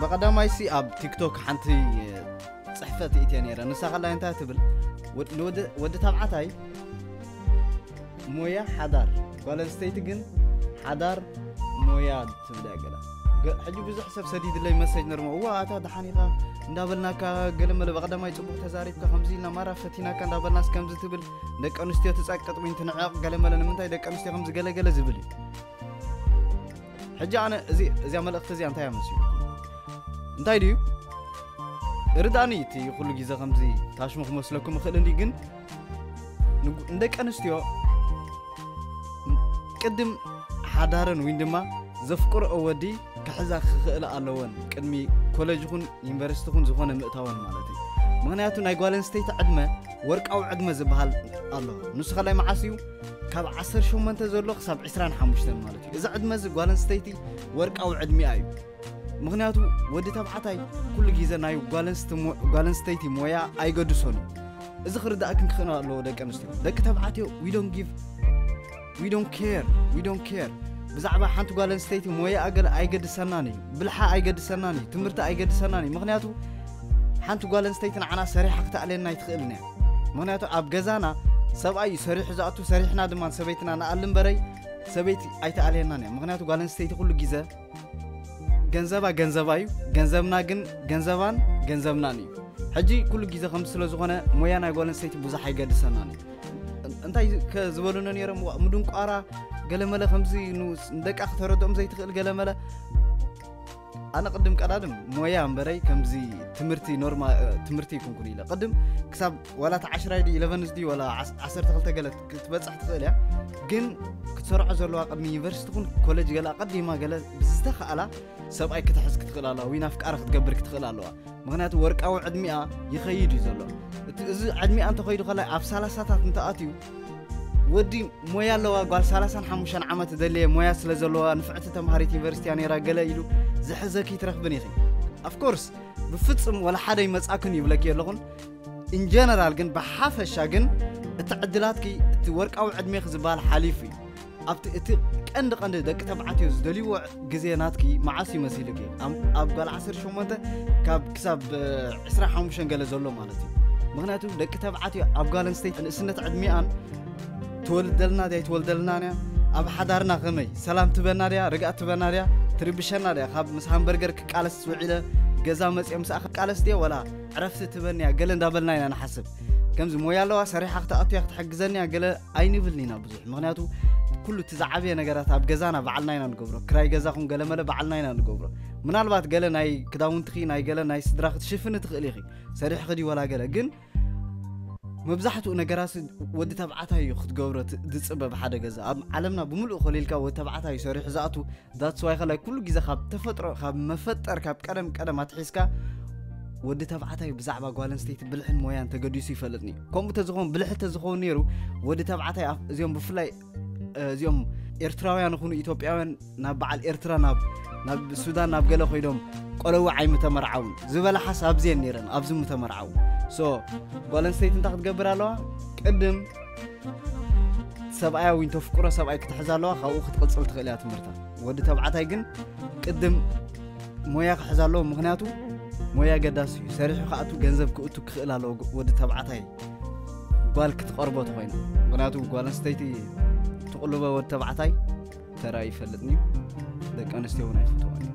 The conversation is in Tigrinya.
ብቐዳማይ ሲ ኣብ ቲክቶክ ሓንቲ ጽሕፈት እትያ ነይረ። ንሳ ከላይ እንታይ ትብል? ወድ- ንወዲ- ወዲ ተባዕታይ ሞያ ሓዳር፣ ጓል ኣንስተይቲ ግን ሓዳር ሞያ ትብል እያ ገለ። ገ- ሕጂ ብዙሕ ሰብ ሰዲድለይ መሰጅ ነርሞ፣ እዋ ኣታ ደሓን ኢኻ እንዳበልናካ፣ ገለ መለ ብቐዳማይ ጽቡቕ ተዛሪብካ፣ ከምዚ ኢልና ማራ ፈቲናካ እንዳበልናስ ከምዚ ትብል፣ ደቂ ኣንስትዮ ትጸቅጥ ወይ ትንዕቕ፣ ገለ መለ ንምንታይ ደቂ ኣንስትዮ ከምዚ ገለ ገለ ዝብል እዩ። ሕጂ ኣነ እዚ እዚኣ መልእኽቲ እዚኣ እንታይ እያ መሲሉ? እንታይ ድዩ? ርዳእኒ እቲ ኩሉ ግዜ ከምዚ ታሽሙ ክመስለኩም ይኽእል እንዲ፣ ግን ንጉ- ንደቂ ኣንስትዮ ቅድም ሓዳረን ወይ ድማ ዘፍቅርኦ ወዲ ክሕዛ ክኽእል ኣለወን፣ ቅድሚ ኮሌጅ ኹን ዩኒቨርሲቲ ኹን ዝኾነ ምእታወን ማለት እዩ። ምኽንያቱ ናይ ጓል ኣንስተይቲ ዕድመ ወርቃዊ ዕድመ ዝበሃል ኣሎ። ንሱ ከላይ መዓስ እዩ? ካብ ዓሰርተ ሸሞንተ ዘሎ ክሳብ ዕስራን ሓሙሽተን ማለት እዩ። እዚ ዕድመ እዚ ጓል ኣንስተይቲ ወርቃዊ ዕድሚኣ እዩ። ምኽንያቱ ወዲ ተባዕታይ ኩሉ ግዜ ናይ ጓል ኣንስቲ ሞ- ጓል ኣንስተይቲ ሞያ ኣይገድሶን እዩ። እዚ ክርዳእክን ክኽእሎ ኣለዎ ደቂ ኣንስትዮ። ደቂ ተባዕትዮ we don't give, we don't care, we don't care። ብዛዕባ ሓንቲ ጓል ኣንስተይቲ ሞያ ኣገል ኣይገድሰናን እዩ፣ ብልሓ ኣይገድሰናን እዩ፣ ትምህርቲ ኣይገድሰናን እዩ። ምኽንያቱ ሓንቲ ጓል ኣንስተይቲ ንዓና ሰሪሓ ክትኣልየና ኣይትኽእልን እያ። ምኽንያቱ ኣብ ገዛና ሰብኣይ እዩ ሰሪሑ ዝኣቱ፣ ሰሪሕና ድማ ሰበይትና ንኣሊ እምበረይ ሰበይቲ ኣይትኣልየናን እያ። ምኽንያቱ ጓል ኣንስተይቲ ኩሉ ግዜ ገንዘባ ገንዘባ እዩ፣ ገንዘብና ግን ገንዘባን ገንዘብናን እዩ። ሕጂ ኩሉ ግዜ ከምዚ ስለ ዝኾነ ሞያ ናይ ጓል ኣንስተይቲ ብዙሕ ኣይገድሰናን እዩ። እንታይ ከ ዝበሉና ነይሮም? ዋ- ምድንቋራ ገለመለ ከምዚ ኑ- ንደቃ ክተረድኦም ዘይትኽእል ገለመለ። ኣነ ቅድም ቀዳድም ሞያ እምበረይ ከምዚ ትምህርቲ ኖርማ ትምህርቲ ይኩንኩን ኢለ ቅድም ክሳብ ዋላ ተዓሽራይ ዲ ኢለቨንስ ዲ ዋላ ዓስ- ዓሰርተ ክልተ ገለ ክትበፅሕ ትኽእል እያ። ግን ክትሰርዖ ዘለዋ ቅድሚ ዩኒቨርሲቲ ኩን ኮሌጅ ገለ ኣቀዲማ ገለ ብዝተኽኣላ ሰብኣይ ክትሕዝ ክትኽእል ኣለዋ ወይ ናፍቃሪ ክትገብር ክትኽእል ኣለዋ። ምኽንያቱ ወርቃዊ ዕድሚኣ ይኸይድ እዩ ዘሎ። እቲ እዚ ዕድሚኣ እንተኸይዱ ከላይ ኣብ ሰላሳታት እንተኣትዩ ወዲ ሞያ ኣለዋ ጓል ሰላሳን ሓሙሽተን ዓመት ደልየ ሞያ ስለ ዘለዋ ንፍዕቲ ተምሃሪት ዩኒቨርሲቲያ ነይራ ገለ ኢሉ ዝሕዘኪ ይትረኽብን ኢኺ። ኣፍኮርስ ብፍጹም ወላ ሓደ ይመጻክን ይብለኪ የለኹን። ኢንጀነራል ግን ብሓፈሻ ግን እቲ ዕድላትኪ እቲ ወርቃዊ ዕድሜኺ ዝበሃል ሓሊፉ እዩ። ኣብቲ እቲ ቀንዲ ቀንዲ ደቂ ተባዕትዮ ዝደልይዎ ግዜ ናትኪ መዓስ እዩ መሲልኪ? ኣብ- ኣብ ጓል ዓሰርተ ሸሞንተ ካብ ክሳብ እ፣ ዕስራ ሓሙሽተ ገለ ዘሎ ማለት እዩ። ምኽንያቱ ደቂ ተባዕትዮ ኣብ ጓል ኣንስተይቲ ንእስነት ዕድሚኣን ትወልደልና ድያ ኣይትወልደልናን እያ፣ ኣብ ሓዳርና ከመይ ሰላም ትበና ድያ፣ ርግኣት ትበና ድያ፣ ትርብሸና ድያ፣ ካብ ምስ ሃምበርገር ክቃለስ ውዒለ ገዛ መፅኦ ምስኣ ክቃለስ ድየ ወላ ዕረፍቲ ትበኒ እያ ገለ እንዳበልና ኢና ንሓስብ። ከምዚ ሞያ ኣለዋ ሰሪሓ ክትኣቱ እያ ክትሕግዘኒ እያ ገለ ኣይንብልን ኢና ብዙሕ። ምኽንያቱ ኩሉ እቲ ዝዓበየ ነገራት ኣብ ገዛና ባዕልና ኢና ንገብሮ። ክራይ ገዛ ኹን ገለ መለ ባዕልና ኢና ንገብሮ። ምናልባት ገለ ናይ ክዳውንትኺ ናይ ገለ ናይ ስድራ ክትሽፍኒ ትኽእል ኢኺ ሰሪሕኺ ድዩ ወላ ገለ፣ ግን መብዛሕትኡ ነገራት ወዲ ተባዕታይ እዩ ክትገብሮ ት- ዝፅበ ብሓደ ገዛ። ኣብ ዓለምና ብምሉእ ኮሊልካ ወዲ ተባዕታይ እዩ ሰሪሑ ዝኣቱ። ዳትስ ዋይ ከላይ ኩሉ ግዜ ካብ ተፈጥሮ ካብ መፈጠር ካብ ቀደም ቀደም ኣትሒዝካ ወዲ ተባዕታይ ብዛዕባ ጓል ኣንስተይቲ ብልሕን ሞያን ተገዲሱ ይፈልጥኒ። ከምኡ ተዝኸውን ብልሒ ተዝኸውን ነይሩ ወዲ ተባዕታይ ኣፍ- እዚኦም ብፍላይ እ፣ እዚኦም ኤርትራውያን ይኹኑ ኢትዮጵያውያን ናብ በዓል ኤርትራ ናብ ናብ ሱዳን ናብ ገለ ኮይዶም ቆለዊ ዓይሚ ተመርዓውን ዝበላ ሓሳብ ኣብዚየን ነይረን ኣብዚ ምተመርዓው። ሶ ጓል ኣንስተይቲ እንታይ ክትገብር ኣለዋ? ቅድም ሰብኣያ ወይ ተፍቅሮ ሰብኣይ ክትሕዝ ኣለዋ፣ ካብኡ ክትቅፅል ትኽእል እያ ትምህርታ። ወዲ ተባዕታይ ግን ቅድም ሞያ ክሕዝ ኣለዎ፣ ምኽንያቱ ሞያ ገዳሲ እዩ። ሰሪሑ ክኣቱ ገንዘብ ክእቱ ክኽእል ኣለዎ ወዲ ተባዕታይ ጓል ክትቐርቦ ተኾይና። ምኽንያቱ ጓል ኣንስተይቲ ትቕልቦ ወዲ ተባዕታይ ተራ ይፈልጥኒ፣ ደቂ ኣንስትዮ እውን ኣይፈትዋን።